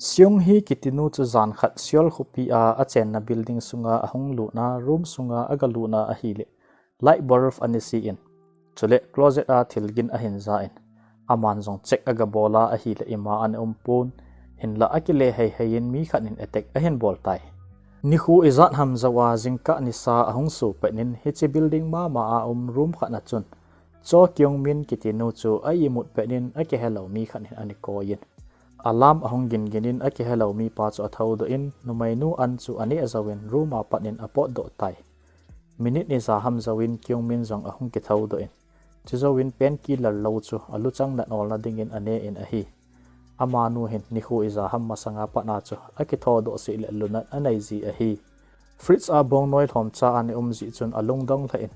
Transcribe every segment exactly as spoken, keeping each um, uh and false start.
Seung Hee kitinu chu jan khat Seoul khopi a achenna building sunga ahung lutna room sunga agalutna ahile light bulb ana si in, chule closet a thilgin ahin ja in, aman jong check agabola ahile ima ana umpon, hinla akile heihei in mi khat in attack ahin bol tai. Nikho ijat ham jouva jingkah nisa ahung su pet in hiche building mama a um room khat na chun Cho Kyung Min kitinu chu a imut pet in akihelou mi khat in ana koi in, alarm ahung gingin in akihelou mipa chu athoudoh in, numeinu an chu aneh jouvin room a pat in apotdoh tai. Minute ni ja ham jouvin Kyung Min jong ahung kithoudoh in, chujouvin painkiller lou chu aluchang nat olna dingin ane in ahi. Amanu hin nikho ija ham masanga pat a chu akithodoh seh le lunat anei ji ahi. Fridge a bongnoi lhomcha ana um jeh chun alungdong lheh in,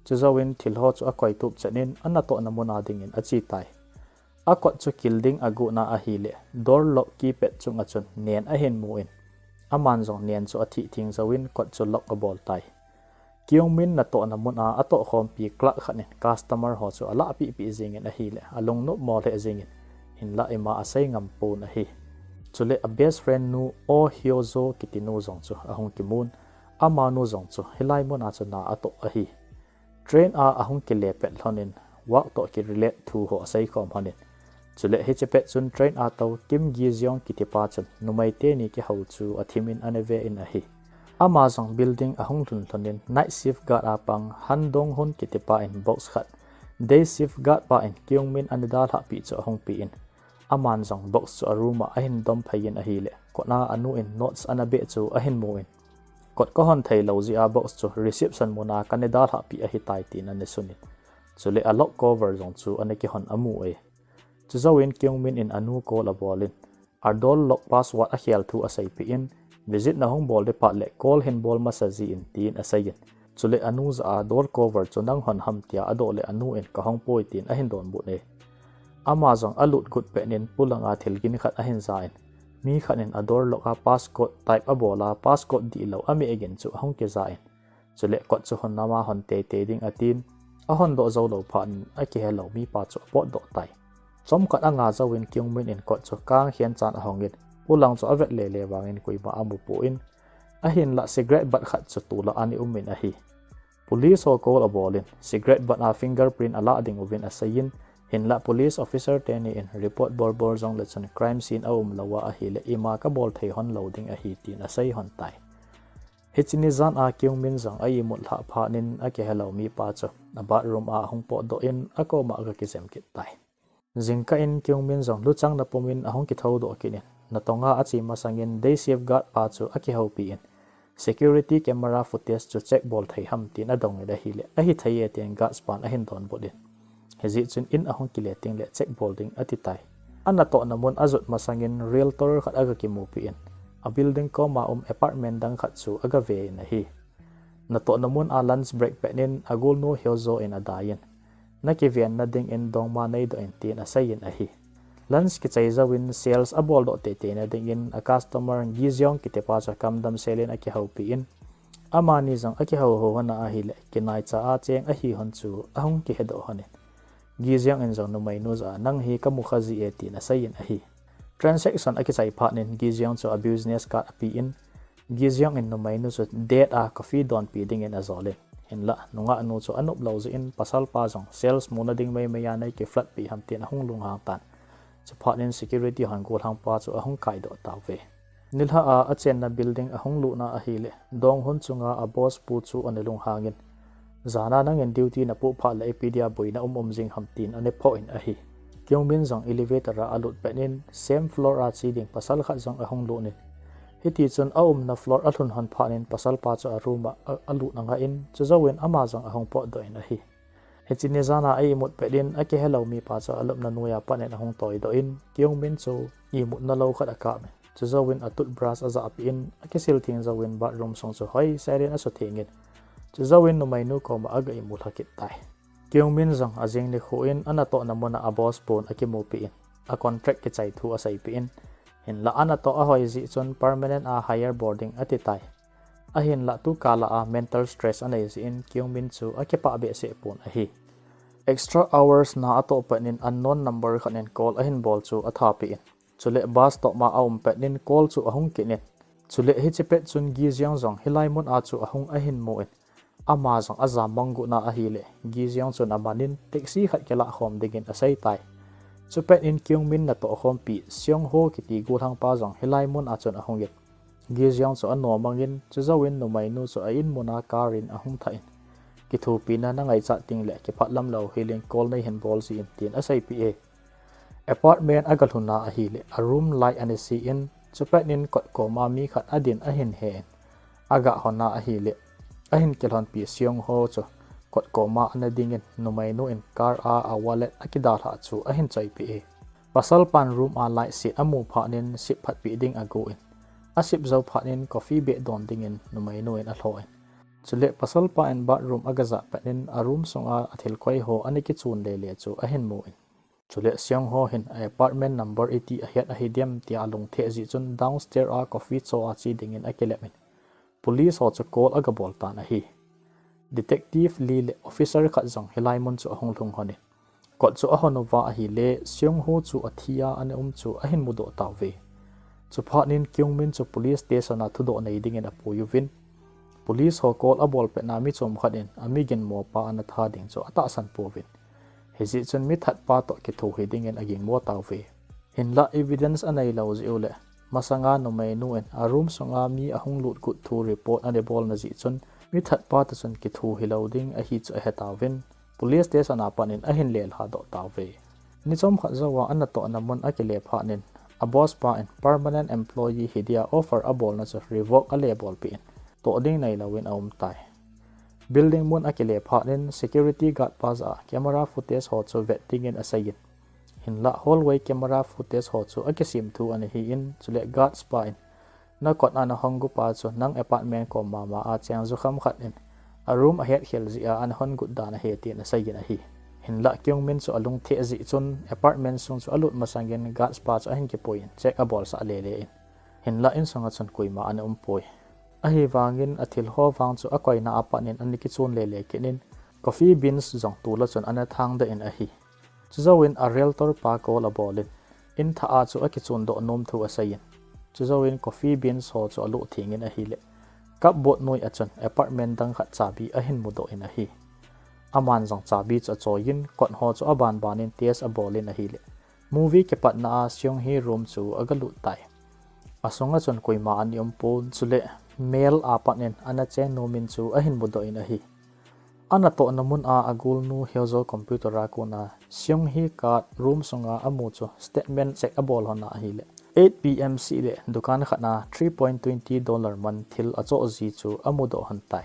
chujouvin thil ho chu akoitup chet in anatohna mun a dingin ache tai. Akot chu kil ding agotna ahile door lock keypad chunga chun nen ahin mu in, aman jong nen chu athih theng jouvin kot chu lock abol tai. Kyung Min natohna mun a atohkhompi clerk khat in customer ho chu alahpeh peh jengin ahile alungnop mo lheh jengin, hinla ima asei ngam pon ahi. Chule a best friend nu Oh Hyo Jo kitinu jong chu ahung kimun, amanu jong chu hilai mun a chu na atoh ahi. Train a ahung kile pet lhon in work toh kirelate thu ho asei khom lhon in, chule hiche pet chun train a tou Kim Gi Jeong kitipa chun numei teni kihou chu athim in ana ve in ahi. Ama jong building ahung lhun lhon in night shift guard a pang Han Dong Hun kitipa in box khat day shift guard pa in Kyung Min ana dalhah peh chu ahung pe in, aman jong box chu a room a ahin dom phei in ahile kot a anu in notes ana beh chu ahin mu in, kot kahon theilou jeh a box chu reception mun a kana dalhah peh ahitai tin ana sun in, chule a lock cover jong chu ana kihon amu e. Chujouvin Kyung Min in anu call abol in, a door lock password akhel thu aseipeh in, visit nahung bol ding phat le call hin bol masa jin tin asei in, chule anu jah a door cover chu nang hon ham tia adoh le anu in kahung poi tin ahin donbut e. Ama jong alut got pet in polang a thilgin khat ahin ja in, mi khat in a door lock a passcode type abol a passcode dihlou ameh gin chu ahung kija in, chule kot chu hon nama hon teitei ding atin, ahon doh joulou phat in akihelou mipa chu apotdoh tai. Chomkhat anga jouvin Kyung Min in kot chu kang khen chan ahong in, polang chu avet lele vangin koima amu poi, ahinlah cigarette butt khat chu tol a ana um in ahi. Police ho call abol in cigarette butt a fingerprint alah ding uvin asei in, hinlah police officer teni in report bol bol jongle chun crime scene aumlou a ahile ima kabol thei hon lou ding ahi tin asei hon tai. Hiche ni jan a Kyung Min jong a imut lhah phat in akihelou mipa chu a bathroom a ahung potdoh in akoma aga kijem kit tai. Jingkah in Kyung Min jong luchang na pum in ahung kithoudoh kit in, natong a ache masang in day shift guard pa chu akihoupi in, security camera footage chu check bol thei ham tin adong in ahile, ahithei e tin guards pan ahin donbut in, hijeh chun in ahung kile tengle check bol ding ati tai. Anatohna mun ajot masang in realtor khat aga kimupi in, a building koma um apartment dang khat chu aga ve in ahi. Natohna mun a lunch break pet in agolnu Hyo Jo in adai in, nakivenna dingin dongma neidoh in tin asei in ahi. Lunch kichai jouvin sales aboldoh teiteina dingin a customer Gi Jeong kitipa chu kamdam sel in akihoupi in, amani jong akihou hou hon a ahile kinaicha a cheng ahi hon chu ahung kihedoh hon in, Gi Jeong in jong numeinu jah a nang hi kamu kha ji e tin asei in ahi. Transaction akichai phat in Gi Jeong chu a business card ape in, Gi Jeong in numeinu chu date a coffee donpi dingin ajol in, hinlah nungahnu chu anop lou jeh in pasalpa jong sales muna ding meimei a nei kiflirt pi ham tin ahung lunghang tan. Chuphat in security hon gollhangpa chu ahung kaidoh tauve. Nilhah a achenna building ahung lutna ahile, Dong Hun chunga a boss pu chu ana lunghang in, jana nangin duty napoh phat le ipi dia boina um um jing ham tin ana phoh in ahi. Kyung Min jong elevator a alut pet in same floor a che ding pasal khat jong ahung lut in, hitichun aumna floor alhun hon phat in pasalpa chu a room a a- alut angah in, chujouvin ama jong ahung potdoh in ahi. Hiche ni jan a a imut pet in akihelou mipa chu alupna noiya pat in ahung toidoh in, Kyung Min chu imutna lou khat akap in, chujouvin a toothbrush ajahpeh in akisil theng jouvin bathroom sung chu hoisel in asutheng in, chujouvin numeinu koma aga imut lha kit tai. Kyung Min jong ajing nikho in anatohna mun a a boss pun akimupi in, a contract kichai thu aseipeh in, hinlah anatoh ahoi jeh chun permanent a hire bol ding ati tai. Ahinlah tukal a mental stress anei jeh in Kyung Min chu akipah behseh pon ahi. Extra hours na atoh pet in unknown number khat in call ahin bol chu athapeh in, Chule bus stop ma a um pet in call chu ahung kit in. Chule hiche pet chun Gi Jeong jong hilai mun a chu ahung ahin mu in. Ama jong ajam mang got na ahile, Gi Jeong chun aman in taxi khat kilah khom dingin asei tai. Chupet in Kyung Min natoh khompi Seung Ho kiti gollhang pa jong hilai mun a chun ahung in. Gi Jeong chu anom mang in, chujou in numeinu chu a in mun a car in ahung thah in. Kithopina nangaichat ding le kipah lam lou hel in call neihin bol jin tin aseipeh e. Apartment a aga lhun a ahile, a room light ana si in, chupet in kot kom a mi khat adin ahin he in. Aga hon a ahile, ahin kilhonpi Seung Ho chu kot kom a ana ding in, numeinu in car a a wallet akidalhah chu ahin choipeh e. Pasal pan room a light set amu phat in sip phatpi ding agon. Asip jou phat in coffee beh don dingin numeinu in alhon. Chule pasal pa in bathroom aga jah pet in a room sunga athil koi ho ana kichun lele chu ahin mu in. Chule Seung Ho hin a apartment number eighty ahet ahi diam tia alung theh jeh chun downstairs a coffee cho a che dingin akilep in. Police ho chu call aga bol tan ahi. Detective li le officer khat jong hilai mun chu ahung lhung hon in. Kot chu ahon uva ahile, Seung Ho chu athi a ana um chu ahin mudoh tauve. Chuphat in Kyung Min chu police station a thudoh nei dingin apui uvin. Police ho call abol pet na mi chom khat in ami ginmo pa ana tha ding chu atahsan pouvin. Hijeh chun mi that pa toh kitho hiding in aginmo tauve. Hinlah evidence anei lou jeh u le, masanga numeinu in a room sunga mi ahung lut got thu report ana bol na jeh chun, mi that pa toh chun kitho hilou ding ahi chu ahe tauvin, police station a pat in ahin lelha doh tauve. Ni chom khat jou a anatoh na mun akile phat in, a boss pa in permanent employee hi dia offer abol na chu revoke ale bolpeh in, toh ding nei lou in aum tai. Building mun akile phat in security guard pa jah a camera footage ho chu vet dingin asei in. Hinlah hallway camera footage ho chu akisem thu ana hi in, chule guards pa in, na kot a nahon got pa chu nang apartment kom mama a cheng jukham khat in, a room ahet khel jeh a anahon got dan ahi tin asei in ahi. Hinlah Kyung Min chu alung theh jeh chun apartment sung chu alut masang in guards pa chu ahin kipui in check abol sah lele in. Hinlah insung a chun koima ana um poi. Ahivangin athil ho vang chu akoina a pat in ana kichun lele kit in, coffee beans jong tol a chun ana thang doh in ahi. Chujou in a realtor pa call abol in, in thah a chu akichun doh nom thu asei in. Chujou in coffee beans ho chu aluh theng in ahile, cupboard noi a chun apartment dang khat chabi ahin mudoh in ahi. Aman jong chabi chu achoi in kot ho chu aban ban in test abol in ahile, movie kipatna a Seung Hee room chu aga lut tai. Asung a chun koima ana um pon, chule mail a pat in ana cheng nom in chu ahin mudoh in ahi. Anatoh na mun a agolnu Hyo Joo computer a kon a Seung Hee card room sunga amu chu statement check abol hon a ahile, eight P M seh le dukan khat a three point twenty dollar man thil achoh ji chu amudoh hon tai.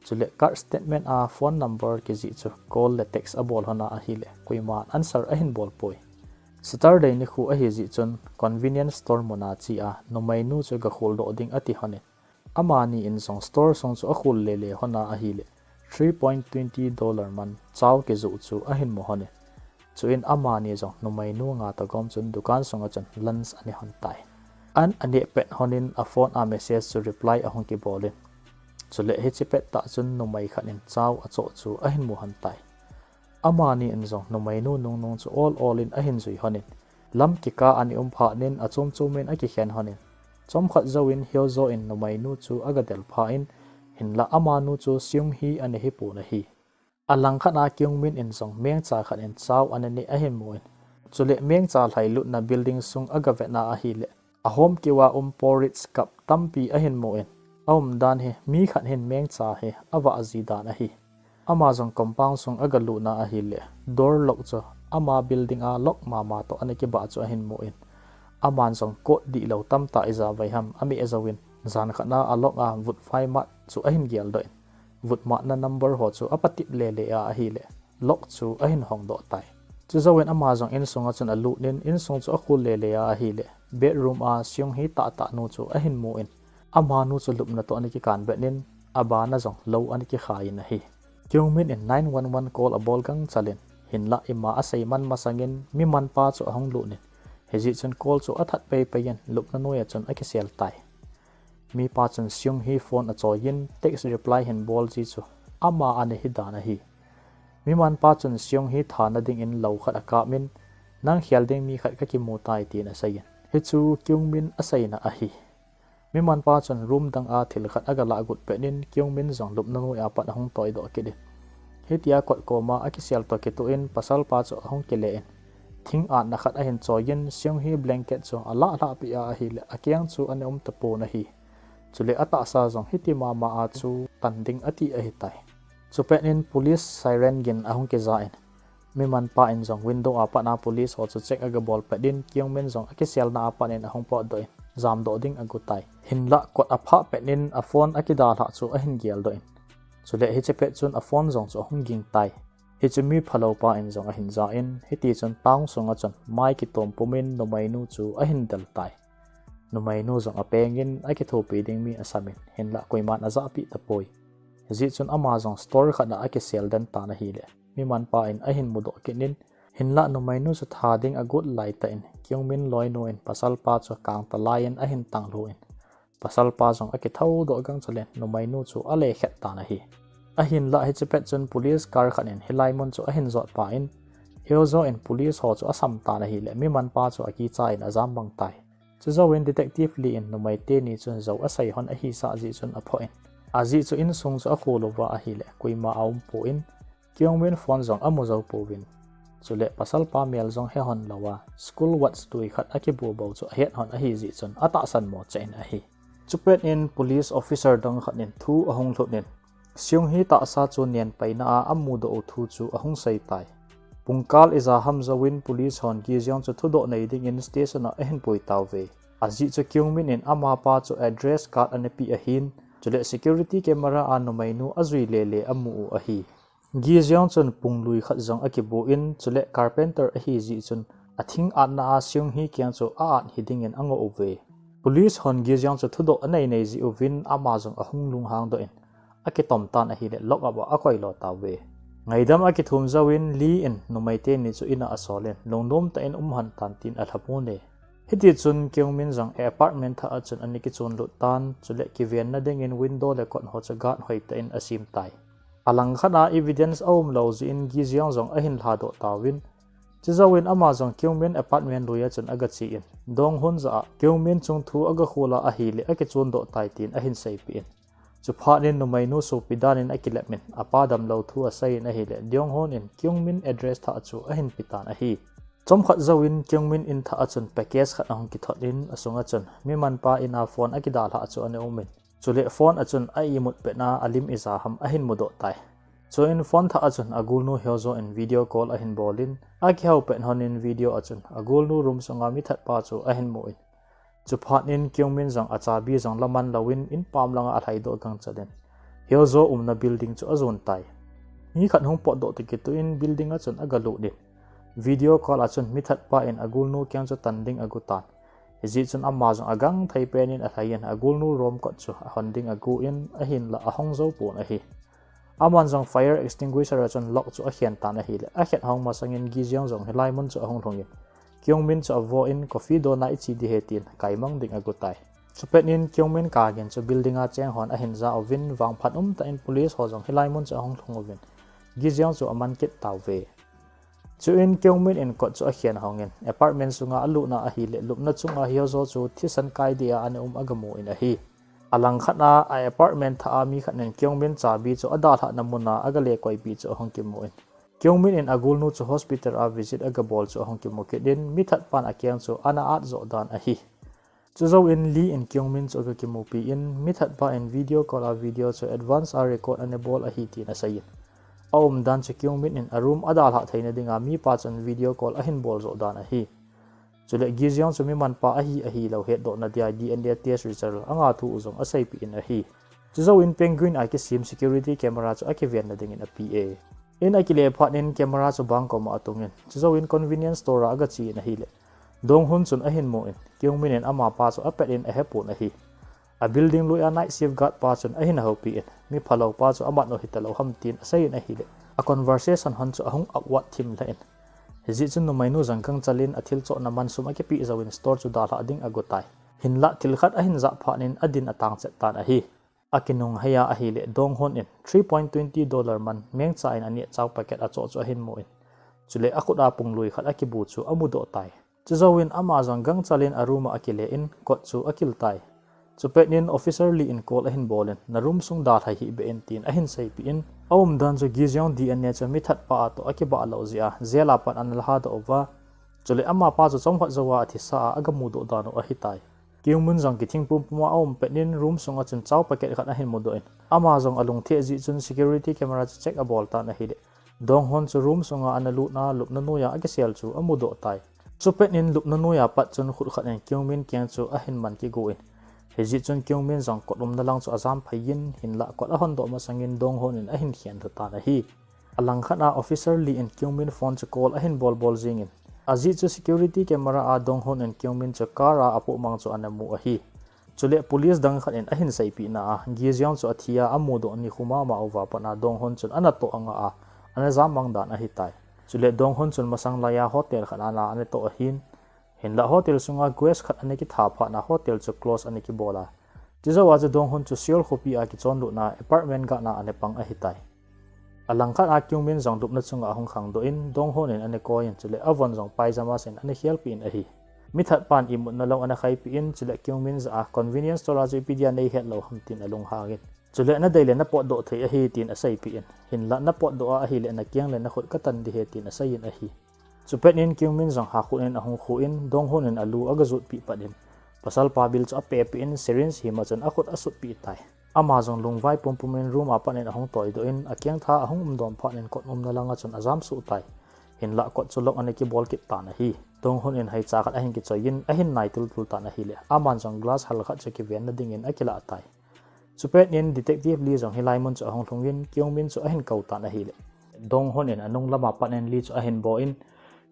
Chule card statement a phone number kijih chu call le text abol hon a ahile, koiman answer ahin bol poi. Saturday nikho ahi jeh chun convenience store mun a che a numeinu chu gakhol doh ding ati hon in. Amani in jong store sung chu akhol lele hon a ahile, three point twenty dollar man chow kijoh chu ahin mu hon in. Chuin amani jong numeinu nga toh gom chun dukan sung a chun lunch ana hon tai. An aneh pet hon in a phone a message chu reply ahung kibol in. Chule hiche pet tah chun numei khat in chow achoh chu ahin mu hon tai. Amani in jong numeinu nungnung chu ol ol in ahin jui hon in. Lam kikah ana um phat in achom chom in akikhen hon in. Chomkhat jou in Hyo Joo in numeinu chu aga del phat in, hinlah amanu chu Seung Hee ana hi pon ahi. Alangkhat a Kyung Min in jong mengcha khat in chow ana neh ahin mu in. Chule mengcha lhai lutna building sung aga vet na ahile, ahom keu a um porridge cup tampi ahin mu in. Aumdan hi mi khat hin mengcha hi avah ji dan ahi. Ama jong compound sung aga lut na ahile, door lock chu ama building a lock mama toh ana kibah chu ahin mu in. Aman jong kot dihlou tamtah ija vei ham ameh jou in, jan khat na a lock a vut vai mat chu ahin gel doh in. Vut matna number ho chu apatep lele a ahile, lock chu ahin hong doh tai. Chujou in ama jong insung a chun alut in, insung chu akhol lele a ahile, bedroom a Seung Hee tahtah nu chu ahin mu in, amanu chu lupna toh ana kikan bet in, abana jong lou ana kikhai in ahi. Kyung Min in nine one one call abol gangchal in, hinlah ima asei man masang in mi manpa chu ahung lut in, hijeh chun call chu athat pei pei in lupna noi a chun akisel tai. Mipa chun Seung Hee phone achoi in text reply hin bol ji chu ama ana hi dan ahi. Mi manpa chun Seung Hee thana ding in lou khat akap in, Nang khel ding mi khat ka kimu tai, tin a seiyin. Hichu Kyung Min a seina ahi. Mi manpa chun room dang a thil khat a ga lah gut pet in Kyung Min jong lupna noi a pat a hung toi doh kit in. Hitia kot koma a kisel toh kituh in pasal pa chu a hung kile in. Thing atna khat a hin choi in Seung Hee blanket chu a lah lhah peh a ahile a keng chu a ne um tapon ahi. Chule a tahsa jong hiti mama a chu tan ding a ti ahi tai. Chupet in police siren gin a hung kija in. Mi manpa in jong window a pat a police ho chu check a ga bol pet in Kyung Min jong a kiselna a pat in a hung pot doh in jam doh ding a gu tai. Hinlah kot a phah pet in a phone a kidalhah chu a hin gel doh in. Chule hiche pet chun a phone jong chu a hung ging tai. Hichu mi phalou pa in jong a hin ja in, hiti chun town sunga chun mai kitom pum in numeinu chu a hin del tai. Numeinu jong a peng in a kithopi ding mi a sam in, hinlah koiman a japeh tapoi. Hijeh chun ama jong store khat a a kisel den tan ahile, mi manpa in a hin mudoh kit in, hinlah numeinu chu tha ding a got lai tah in, Kyung Min loinu in pasal pa chu kangtalai in a hin tang lhu in, pasal pa jong a kithou doh gang chule numeinu chu a lekhet tan ahi. Ahinlah hiche pet chun police car khat in hilai mun chu a hin jot pah in, Hyo Jae in police ho chu a sam tan ahile mi manpa chu a kicha in a jam bang tai. Chujouvin detective Lee in numei teni chun jou a sei hon ahi sah jeh chun a phoh in. Ajeh chu insung chu a khol uva ahile koima a um pon, Kyung Min phone jong a mu jou pouvin. Chule pasal pa mel jong he hon louva, school watch tui khat a kibu bou chu a het hon ahi jeh chun a tahsan mo cheh in ahi. Chupet in police officer dang khat in thu a hung lhut in, Seung Hee tahsa chu nen paina a a mudoh u thu chu a hung sei tai. Pungkal ija ham jouvin police hon Gi Jeong chu thudoh nei ding in station a a hin pui tauve. Ajeh chu Kyung Min in amapa chu address card a ne peh ahin, chule security camera a numeinu a jui lele a mu u ahi. Gi Jeong chun punglui khat jong a kibu in, chule carpenter ahi jeh chun a thing atna a Seung Hee keng chu a at hi ding in a ngoh uve. Police hon Gi Jeong chu thudoh a nei nei jeh uvin ama jong a hung lunghang doh in, a kitom tan ahile lock up a a koi lo tauve. Ngaidam a kithum jouvin Lee in numei teni chu in a a sol in, lungnom tah in um hon tan tin a lhamu ne. Hiti chun Kyung Min jong a apartment thah a chun a ni kichun lut tan, chule kivenna ding in window le kot ho chu guard hoi tah in a sem tai. A langkhat a evidence a um lou jeh in Gi Jeong jong a hin lhadoh tauvin. Chujouvin ama jong Kyung Min apartment lui a chun a ga che in, Dong Hun jah a Kyung Min chung thu a ga khol a ahile a kichun doh tai tin a hin seipeh in. Chuphat in numeinu sopi dan in a kilep in, a pa damlou thu a sei in ahile, Dong Hun in Kyung Min address thah chu a hin pe tan ahi. Chomkhat jouvin Kyung Min in thah a chun package khat a hung kithot in, a sunga chun mi manpa in a phone a kidalhah chu a ne um in, chule phone a chun a imut pet na a lim ija ham a hin mudoh tai. Chuin phone thah a chun a golnu Hyo Jae in video call a hin bol in, a kihou pet hon in video a chun a golnu room sunga mi that pa chu a hin mu in, chuphat in Kyung Min jong a chabi jong la man louvin in pam langa a lhai doh gang chat in, Hyo Jae umna building chu a jon tai. Mi khat hung potdoh toh kituh in building a chun a ga lut in, video call a chun mi that pa in a golnu keng chu tan ding a gu tan. Hijeh chun ama jong a gangthei pen in a lhai in a golnu room kot chu a hon ding a gu in, ahinlah a hong jou pon ahi. Aman jong fire extinguisher a chun lock chu a khen tan ahile, a khet hong masang in Gi Jeong jong hilai mun chu a hung lhung in, Kyung Min chu a vo in, coffee dona i che ding ahi tin, kai mang ding a gu tai. Chupet in Kyung Min kagin chu building a cheng hon a hin ja uvin, vangphat um tah in police ho jong hilai mun chu a hung lhung uvin, Gi Jeong chu a man kit tauve. Chuin Kyung Min in kot chu a khen hong in, apartment sunga a lutna ahile, lupna chunga Hyo Jae chu thisan kai dia a ne um a ga mu in ahi. A langkhat a, a apartment thah a mi khat in Kyung Min chabi chu a dalhahna mun a a ga le koipi chu a hung kimu in, Kyung Min in a golnu chu hospital a visit a ga bol chu a hung kimu kit in, mi that pan a keng chu ana at joh dan ahi. Chujouvin Lee in Kyung Min chu a ga kimupi in, mi that pa in video call a video chu advance a record a ne bol ahi tin a sei in, a umdan chu Kyung Min in a room a dalhah theina dinga mipa chun video call a hin bol joh dan ahi. Chule Gi Jeong chu mi manpa ahi ahilou hetdohna dia D N A test result a nga thu u jong a seipeh in ahi. Chujouvin Penguin a kisem security camera chu a kivenna dingin a pe e. In a kile phat in camera chu bang koma a tung in, chujouvin convenience store a a ga che in ahile, Dong Hun chun a hin mu in, Kyung Min in amapa chu a pet in a hepon ahi. A building lui a night shift guard pa chun a hin a houpi in, mi phalou pa chu a mat u hita lou ham tin a sei in ahile, a conversation hon chu a hung awkward thim lheh in. Hijeh chun numeinu jong gangchal in a thil chohna man sum a kipeh jouvin store chu dalhah ding a gu tai. Hinlah thil khat a hin jah phat in a din a tang chet tan ahi. A kinunghei a ahile, Dong Hun in three point twenty dollar man mengcha in a neh chau packet a choh chu a hin mu in, Chule akhut a punglui khat akibu chu amudoh tai. Chujouvin ama jong gangchal in a room a akile in kot chu akil tai. Chupet in Officer Lee in call ahin bol in, "Na room sung dalha hih beh in," tin ahin seipeh in, aumdan chu Gi Jeong D N A chu mithat pa a toh akibah lou jeh a jail a pat ana ladoh uva, chule amapa chu chomkhat jouva athisa a agamudoh dan u ahitai. Kyung Min jong kithing pumpum a aum pet in room sunga chun chow packet khat ahin mudoh in, ama jong alungthim jeh chun security camera chu check abol tan ahile, Dong Hon chu room sunga ana lutna lupna noiya akisel chu amudoh tai. Chupet in lupna noiya pat chun khut khat in Kyung Min keng chu ahin man kigo in, hijeh chun Kyung Min jong kot umna lang chu ajam phei in, hinlah kot ahon doh masang in Dong Hon in ahin khen lhu tan ahi. Alangkhat a Officer Lee in Kyung Min phone chu call ahin bol bol jing in, ajeh chu security camera a Dong Hon in Kyung Min chu car a apoh mang chu ana mu ahi. Chule police dang khat in ahin seipeh na a, Gi Jeong chu athi a amudoh nikho mama uva pat a Dong Hon chun ana toh anga a, ana jam mang dan ahitai. Chule Dong Hon chun masang laiya hotel khat ana ana toh ahin, hinlah hotel sunga guest khat ana kitha phat na hotel chu close ana kibol a, chujouva chu Dong Hon chu Seoul khopi a kichonlutna apartment gahna ana pang ahitai. Alangkhat a Kyung Min jong lupna chunga ahung khangdoh in, Dong Hon in ana koi in, chule avon jong pyjamas in ana khelpeh in ahi. Mithat pan imutna lou ana khaipeh in, chule Kyung Min jah a convenience store a chu ipi dia neihet lou ham tin alunghang in, chule nadei le napotdoh thei ahi tin aseipeh in, hinlah napotdoh a ahile nakeng le nakhut katan ding ahi tin asei in ahi. Chupet in Kyung Min jong hakhut in ahung khu in, Dong Hon in alu agajutpeh pat in, pasalpa bil chu apepeh in syringe hima chun akhut asutpeh tai. Ama jong lungvai pumpum in room a pat in ahung toidoh in, akengtha ahung umdom phat in kot umna langa chun ajam suh tai. Hinlah kot chu lock ana kibol kit tan ahi. Dong Hon in heicha khat ahin kichoi in, ahin nai tultul tan ahile, aman jong glass hal khat chu kivenna dingin akilah tai. Chupet in Detective Lee jong hilai mun chu ahung lhung in, Kyung Min chu ahin kou tan ahile, Dong Hon in anung lama pat in Lee chu ahin bol in,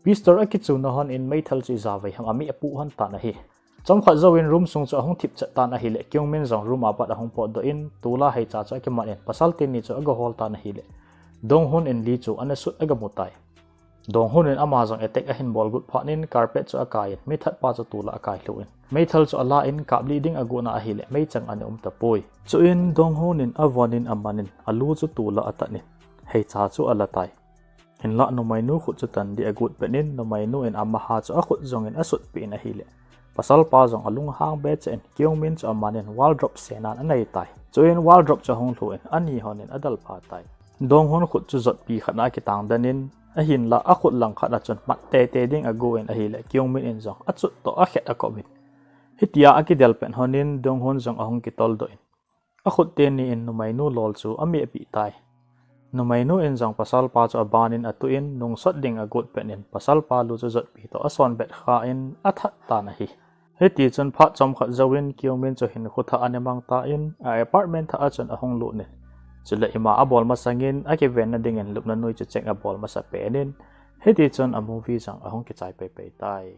"Pistol akichuna hon in meithal chu ijat vei ham," ami apuh hon tan ahi. Chomkhat jouvin room sung chu ahung thipchet tan ahile, Kyung Min jong room a pat ahung potdoh in, tula heicha chu akiman in, pasal teni chu agahol tan ahile, Dong Hon in Lee chu ana sut agamu tai. Dong Hon in ama jong attack ahin bol got phat in carpet chu akai in, mithat pa chu tula akai lhu in, meithal chu ala in kaplih ding agotna ahile, meichang ana um tapoi. Chuin Dong Hon in avon in aman in, alu chu tula atan in, heicha chu ala tai. Hinlah numeinu khut chu tan ding agot pet in, numeinu in amaha chu akhut jong in asutpeh in ahile, pasalpa jong alunghang behseh in, Kyung Min chu aman in wardrobe senan anei tai. Chuin wardrobe chu ahung lhu in, ani hon in adelpha tai. Dong Hon khut chu jotpi khat a akitang den in, ahinlah akhut langkhat a chun mat teitei ding agot in ahile, Kyung Min in jong achut toh akhet akop in, hitia akidel pet hon in Dong Hon jong ahung kitoldoh in, akhut teni in numeinu lol chu amehpeh tai. Numeinu in jong pasalpa chu aban in atuh in, nungsot ding agot pet in, pasalpa lu chu jotpi toh asonbet kha in athat tan ahi. Hitichun phat chomkhat jouvin Kyung Min chu hinkho thah ana mang tan, a apartment thah a chun ahung lut in, chule ima abol masang in akivenna dingin lupna noi chu check abol masa pet in, hitichun a movie jong ahung kichai peipei tai.